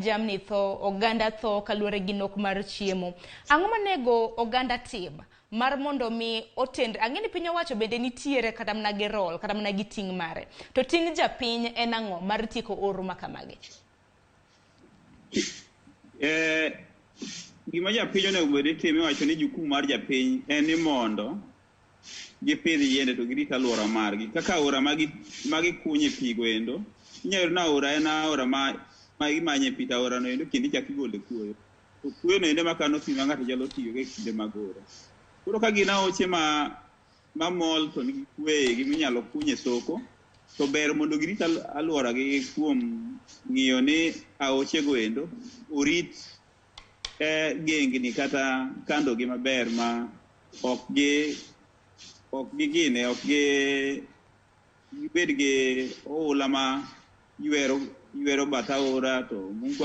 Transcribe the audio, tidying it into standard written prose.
Jamni tho, oganda tho kaluwore gi nok mar chiemo. Ang'o manego oganda tim mar mondo mi otend ang'e ni piny owacho bende nitiere kata mana gi role kata mana gi ting' mare. To ting' japiny en ang'o mar tieko oro ma kamagi? Eh, gima japiny onego bed ni timo iwacho ni jukumu mar japiny en ni mondo gipidh yiende to girit alwora margi. Kaka aora ma gikunye pi go endo, inyalo yudo ni aora en aora ma imanye pi to aora no endo kendo ichako igole kuoyo. To kuoyo no endo ema kano pi ma ng'ato nyalo tiyogo e kinde mag oro. Koro ka gin aoche ma mamol to nigi kuoyo e igi minyalo kuny e soko, to ber mondo girit alwora gi kuom ng'iyo ni aoche go endo orit gengni kata kando gi maber ma ok gi gine ok gi gibed gi oula ma ywero bath aora to mungo.